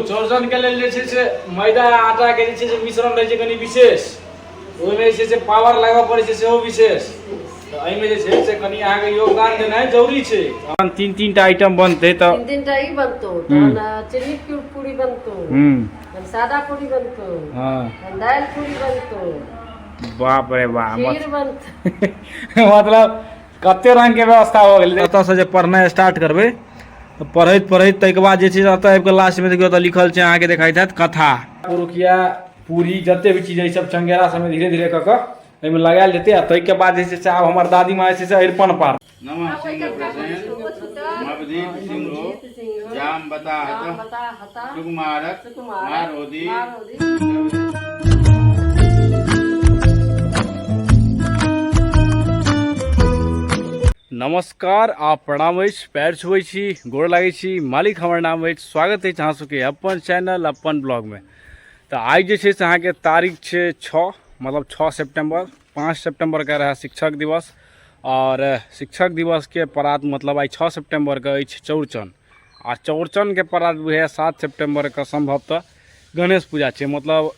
चौरचन के लेल जे छै से मैदा आ आटा के जे छै से मिश्रण रहै छै कनि विशेष, ओहिमे जे छै से पावर लागऽ पड़ै छै सेहो विशेष। तऽ एहिमे जे छै से कनि अहाँके योगदान देनाइ जरूरी छै। तहन तीन तीन टा आइटम बनतै तऽ तीन तीन टा ई बनतौ, तहन चीनी के पूरी बनतौ, तहन सादा पूरी बनतौ, तहन दालि पूरी बनतौ। बाप रे बाप, खीर बनतौ। मतलब कते रंग के व्यवस्था हो गेलै। एतऽसँ जे पढ़नाइ स्टार्ट करबै तऽ पढ़ैत पढ़ैत ताहिके बाद जे छै से एतऽ आबि कऽ लास्टमे देखियौ एतऽ लिखल छै अहाँके देखाइत हैत कथा। पुरुकिया पूरी जते भी चीज सब चंगेरा सबमे धीरे धीरे कऽ कऽ एहिमे लगायल जेतै आ ताहिके बाद जे छै से आब हमर दादी माँ जे छै से अरिपन पार। नमः सिंह प्रसेन नवदीप सिंहो जाम बताहत सुकुमारक मारोदी। नमस्कार आ प्रणाम अछि, पैर छुबै छी, गोर लागै छी, मालिक हमर नाम अछि। स्वागत अछि अहाँ सबके अपन चैनल अपन ब्लॉगमे। तऽ आइ जे छै से अहाँके तारीख छै 6, मतलब 6 सेप्टेम्बर। 5 सेप्टेम्बरके रहै शिक्षक दिवस और शिक्षक दिवसके परात मतलब आइ 6 सेप्टेम्बरके अछि चौरचन आ चौरचनके परात बुझाइए 7 सेप्टेम्बरके सम्भवतः गणेश पूजा छै। मतलब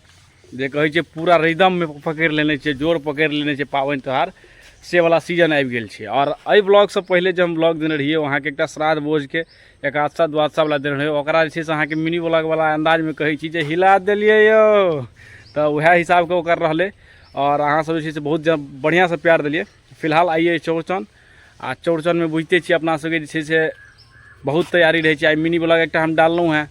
जे कहै छै पूरा रिदममे पकड़ि लेने छै, जोर पकड़ि लेने छै पाबनि त्योहार, से वाला सीजन आबि गेल छै। और एहि ब्लॉगसँ पहिले जे हम ब्लॉग देने रहियै अहाँके एकटा श्राद्ध भोजके एकादशा द्वादशा वाला देने रहियै, ओकरा जे छै से अहाँके मिनी ब्लॉग वाला अन्दाजमे कहै छी जे हिला देलियै यौ, तऽ उएह हिसाबके ओकर रहलै। और अहाँ सब जे छै से बहुत बढ़िआँसँ प्यार देलियै। फिलहाल आइए चौरचन आ चौरचनमे बुझिते छियै अपना सबके जे छै से बहुत तैयारी रहै छै। आइ मिनी ब्लॉग एकटा हम डाललहुँ हेँ,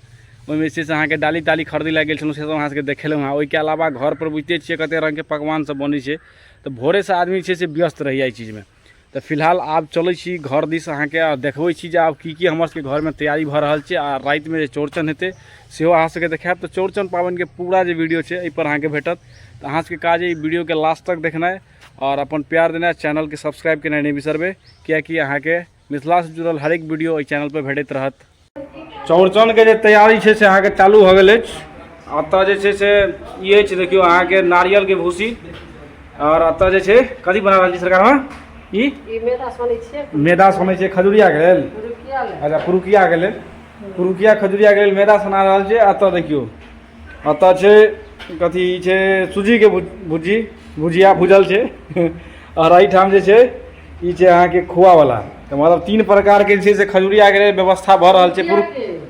ओहिमे जे छै से अहाँके डाली ताली खरीदै लए गेल छलहुँ, से सब अहाँ सबके देखेलहुँ हेँ। ओहिके अलावा घरपर बुझिते छियै कते रङ्गके पकवान सब बनै छै, तऽ भोरेसँ आदमी जे छै से व्यस्त रहैए एहि चीजमे। तऽ फिलहाल आब चलै छी घर दिस अहाँके आ देखबै छी जे आब की की हमर सबके घरमे तैयारी भऽ रहल छै आ रातिमे जे चौरचन हेतै सेहो अहाँ सबके देखायब। तऽ चौरचन पाबनिके पूरा जे वीडियो छै एहिपर अहाँके भेटत। तऽ अहाँ सबके काज अइ वीडियोके लास्ट तक देखनाइ और अपन प्यार देनाइ, चैनलके सब्सक्राइब केनाइ नहि बिसरबै, किएकि अहाँके मिथिलासँ जुड़ल हरेक वीडियो एहि चैनल पर भेटैत रहत। चौरचनके जे तैयारी छै से अहाँके चालू भऽ गेल अछि। एतऽ जे छै से ई अछि देखियौ अहाँके नारियलके भूसी और एतऽ जे छै कथी बना रहल छी सरकारमे? ई ई मैदा सनै छियै। मैदा सनै छियै खजुरियाके लेल? पुरुकिया लेल। अच्छा, पुरुकियाके लेल, पुरुकिया खजुरियाके लेल मैदा सना रहल छै। एतऽ देखियौ एतऽ छै कथी ई छै सूजीके भुजी भुजिया भुजल छै और एहिठाम जे छै ई छै अहाँके खोआवला। तऽ मतलब 3 प्रकारके जे छै से खजुरियाके लेल व्यवस्था भऽ रहल छै।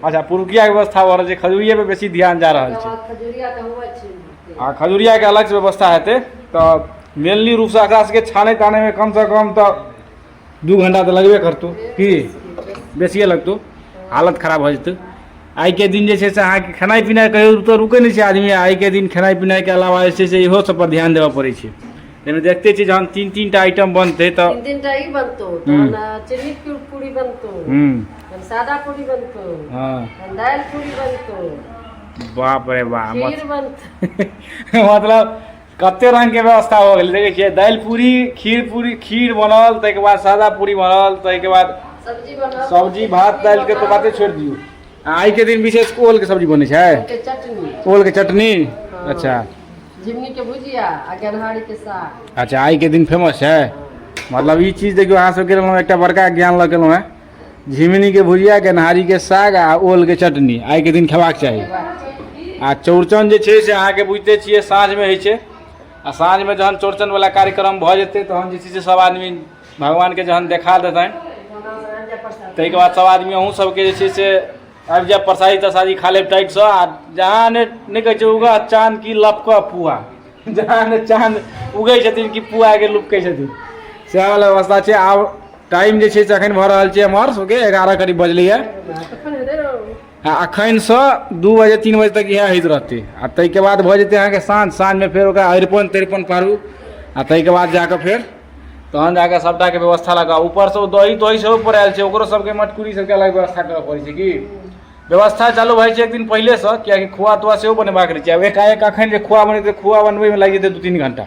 अच्छा, पुरुकियाके व्यवस्था भऽ रहल छै, खजुरिये पर बेसी ध्यान जा रहल छै। आ खजुरियाके अलगसँ व्यवस्था हेतै। तऽ मेनली रूपसँ एकरा सबके छानै तानैमे कमसँ कम तऽ 2 घंटा तऽ लगबे करतौ की बेसिए लगतौ, हालत खराब भऽ जेतौ। आइके दिन जे छै से अहाँके खेनाइ पिनाइ कहियो तऽ रुकै नहि छै आदमी। आइके दिन खेनाइ पिनाइके अलावा जे छै से इहो सब पर ध्यान देबऽ पड़ै छै। ताहिमे देखते छियै जहन 3 3 टा आइटम बनतै तऽ 3 3 टा ई बनतौ, तहन चीनी के पूरी बनतौ, तहन सादा पूरी बनतौ, तहन दालि पूरी बनतौ। बाप रे बाप, खीर बनतौ। मतलब कते रंगके व्यवस्था हो गेलै। देखै छियै दालि पूरी, खीर पूरी, खीर बनल, ताहिके बाद सादा पूरी बनल, ताहिके बाद सब्जी बनल, सब्जी भात दालिके तऽ बाते छोड़ि दियौ। आ आइके दिन विशेष ओलके सब्जी बनै छै, चटनी, ओलके चटनी। अच्छा, झिमनी के भुजिया आ गेनहारी के साग। अच्छा, आइके दिन फेमस छै। मतलब ई चीज देखियौ अहाँ सबके एकटा बड़का ज्ञान लऽ केलहुँ हेँ, झिमनी के भुजिया, गेनहारी के साग आ ओल के चटनी आइके दिन खेबाक चाही। आ चौरचन जे छै से अहाँके बुझिते छियै साँझमे होइ छै आ साँझमे जहन चौरचन वाला कार्यक्रम भऽ जेतै तहन जे छै से सब आदमी भगवानके जहन देखा देतनि ताहिके बाद सब आदमी अहूँ सबके जे छै से आबि जायब, प्रसादी तरसादी खा लेब टाइटसँ। आ जहाँ नहि कहै छै उगह चाँद की लपकऽ पुआ, जहाँ ने चाँद उगै छथिन कि पुआके लुपकै छथिन, सएह वाला व्यवस्था छै। आब टाइम जे छै से अखन भऽ रहल छै हमर सबके 11 करीब बजलैए आ अखनसँ 2 बजे 3 बजे तक इएह होइत रहतै। आ ताहिके बाद भऽ जेतै अहाँके साँझ, साँझमे फेर ओकरा अरिपन तरिपन पारू आ ताहिके बाद जाकऽ फेर तहन जाकऽ सबटाके व्यवस्था लगाउ। ऊपरसँ ओ दही तही सेहो पड़ायल छै, ओकरो सबके मटकुरी सबके अलग व्यवस्था करऽ पड़ै छै। की व्यवस्था चालू भऽ जाइ छै एक दिन पहिलेसँ, कियाकि खोआ तोआ सेहो बनेबाक रहै छै। आब एकाएक अखन जे खोआ बनेतै, खोआ बनबैमे लागि जेतै 2-3 घंटा।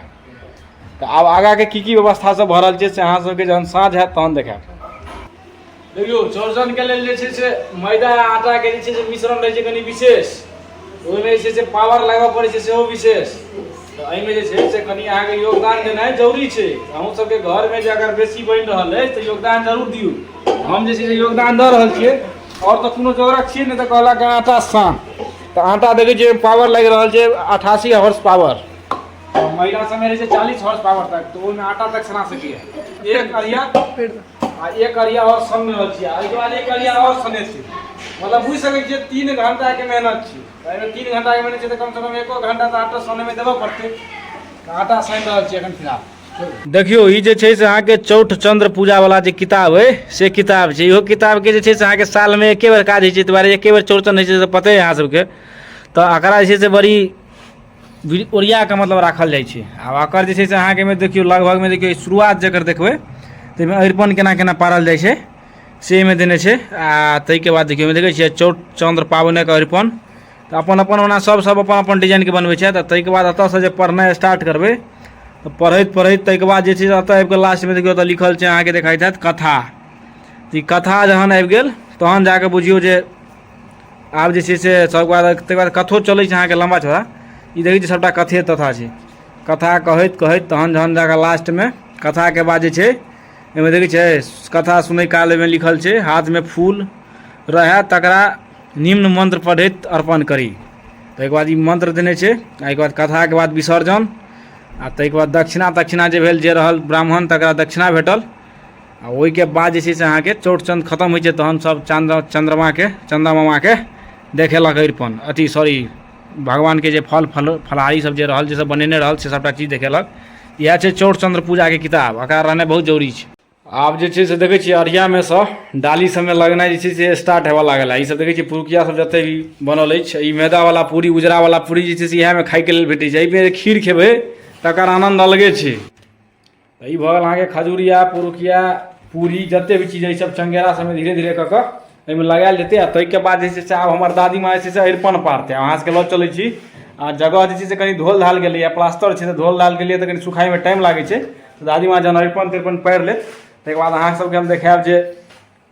तऽ आब आगाँके की की व्यवस्था सब भऽ रहल छै से अहाँ सबके जहन साँझ हैत तहन देखायब। देखियौ चौरचनके लेल जे छै से मैदा आ आटाके जे छै से मिश्रण रहै छै कनि विशेष, ओहिमे जे छै से पावर लागऽ पड़ै छै सेहो विशेष। तऽ एहिमे जे छै से कनि अहाँके योगदान देनाइ जरूरी छै। अहूँ सबके घरमे जे अगर बेसी बनि रहल अछि तऽ योगदान जरूर दियौ। हम जे छै से योगदान दऽ रहल छियै और तऽ कोनो जोगरक छियै नहि तऽ कहलक आटा सान। तऽ आटा देखै छियै पावर लागि रहल छै 88 हॉर्स पावर। महिला सबमे रहै छै 40 हॉर्स पावर तक, तऽ ओहिमे आटा तक सना सकैए। एक अरिया आ एक अरिया आओर सन रहल छियै, एहिके बाद एक अरिया आओर सने छी, मतलब बुझि सकै छियै 3 घंटाके मेहनत छी। एहिमे 3 घंटाके मेहनत छै तऽ कमसँ कम 1 घंटा तऽ आटा सनैमे देबऽ पड़तै। तऽ आटा सानि रहल छी एखन फिलहाल। देखियौ ई जे छै से अहाँके चौठ चंद्र पूजा वाला जे किताब अइ से किताब छै। इहो किताबके जे छै से अहाँके सालमे एके बेर काज होइ छै, दुआरे एके बेर चौड़चन होइ छै, तऽ पते अहाँ सबके। तऽ एकरा जे छै से बड़ी ओरिया कऽ मतलब राखल जाइ छै। आब एकर जे छै से अहाँके एहिमे देखियौ लगभगमे देखियौ शुरुआत जकर देखबै तऽ एहिमे अरिपन केना केना पारल जाइ छै से एहिमे देने छै। आ ताहिके बाद देखियौ एहिमे देखै छियै चौठ चन्द्र पाबनिक अरिपन। तऽ अपन अपन ओना सब सब अपन अपन डिजाइनके बनबै छै। तऽ ताहिके बाद एतऽसँ जे पढ़नाइ स्टार्ट करबै तऽ पढ़ैत पढ़ैत ताहिके बाद जे छै से एतऽ आबिकऽ लास्टमे देखियौ तऽ लिखल छै अहाँके देखाइत हैत कथा। तऽ ई कथा जहन आबि गेल तहन जाकऽ बुझियौ जे आब जे छै से सब बाद ताहिके बाद कथो चलै छै अहाँके लम्बा चौड़ा। ई देखै छियै सबटा कथे तथा छै। कथा कहैत कहैत तहन जहन जाकऽ लास्टमे कथाके बाद जे छै एहिमे देखै छियै कथा सुनै काल एहिमे लिखल छै हाथमे फूल रहए तकरा निम्न मन्त्र पढ़ैत अर्पण करी। ताहिके बाद ई मन्त्र देने छै। एहिके बाद कथाके बाद विसर्जन आ ताहिके बाद दक्षिणा तक्षिणा जे भेल जे रहल ब्राह्मण तकरा दक्षिणा भेटल। आ ओहिके बाद जे छै से अहाँके चौठचंद खतम होइ छै तहन सब चन्द्रमाके चन्दा मामाके देखेलक अरिपन अथी सॉरी भगवानके जे फल फल फलाहारी सब जे रहल जे सब बनेने रहल से सबटा चीज देखेलक। इएह छै चौठचन्द्र पूजाके किताब, एकरा रहनाइ बहुत जरूरी छै। आब जे छै से देखै छियै अरियामे सँ डाली सबमे लगनाइ जे छै से स्टार्ट हेबऽ लागल है। ई सब देखै छियै पुरुकिया सब जते भी बनल अछि, ई मैदावला पूरी उजरावला पूरी जे छै से इएहमे खाइके लेल भेटै छै। एहिमे खीर खेबै तकर आनन्द अलगे छै। तऽ ई भऽ गेल अहाँके खजुरिया पुरुकिया पूरी जते भी चीज अइ सब चंगेरा सबमे धीरे धीरे कऽ कऽ एहिमे लगायल जेतै। आ ताहिके बाद जे छै से आब हमर दादीमाँ जे छै से अरिपन पारतै। अहाँ सबके लऽ चलै छी। आ जगह जे छै से कनि धोल धाल गेलैए, प्लास्टर छै तऽ धोल धाल गेलैए तऽ कनि सुखाइमे टाइम लागै छै। तऽ दादीमाँ जहन अरिपन तरिपन पारि लेत ताहिके बाद अहाँ सबके हम देखायब जे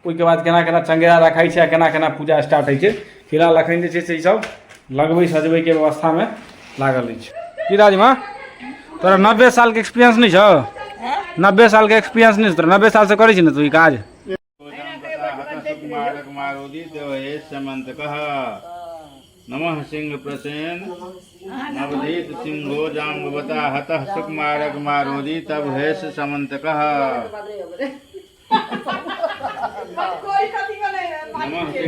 ओहिके बाद केना केना चंगेरा रखाइ छै आ केना केना पूजा स्टार्ट होइ छै। फिलहाल एखन जे छै से ईसब लगबै सजबैके व्यवस्थामे लागल अछि। की दादीमाँ तोरा 90 सालके एक्सपीरियंस नहि छौ? 90 सालके एक्सपीरियंस नहि छौ तोरा? 90 सालसँ करै छी ने तू ई काज? नमः सिंह प्रसेन नवधीत सिंहो जाम्बवता हतः सुकुमारक मारोदी तब हेस समन्तकः।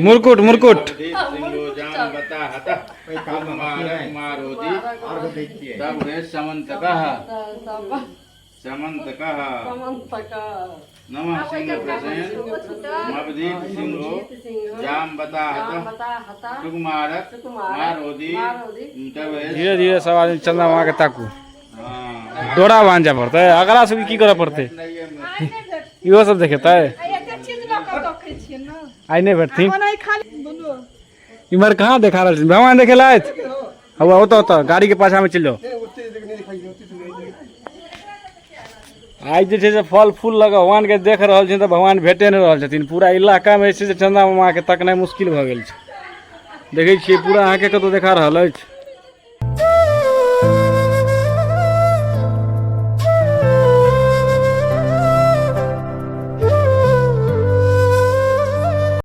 मुरकुट मुरकुट धीरे धीरे सब आदमी चंदा मामा के ताकू। डोरा बांधऽ पड़तै, अगला सबके की करऽ पड़तै इहो सब देखेतै। आइ नहि भेटथिन। इम्हर कहाँ देखा रहल छथिन भगवान? देखेलथि हौआ ओतऽ ओतऽ गाड़ी के पाछा में चलि जाउ। आइ जे छै से फल फूल लऽ कऽ भगवान के देख रहल छथिन तऽ भगवान भेटे नहि रहल छथिन। पूरा इलाकामे जे छै से चंदा मामा के तकनाइ मुश्किल भऽ गेल छै। देखै छियै पूरा अहाँके कतहु देखा रहल अछि।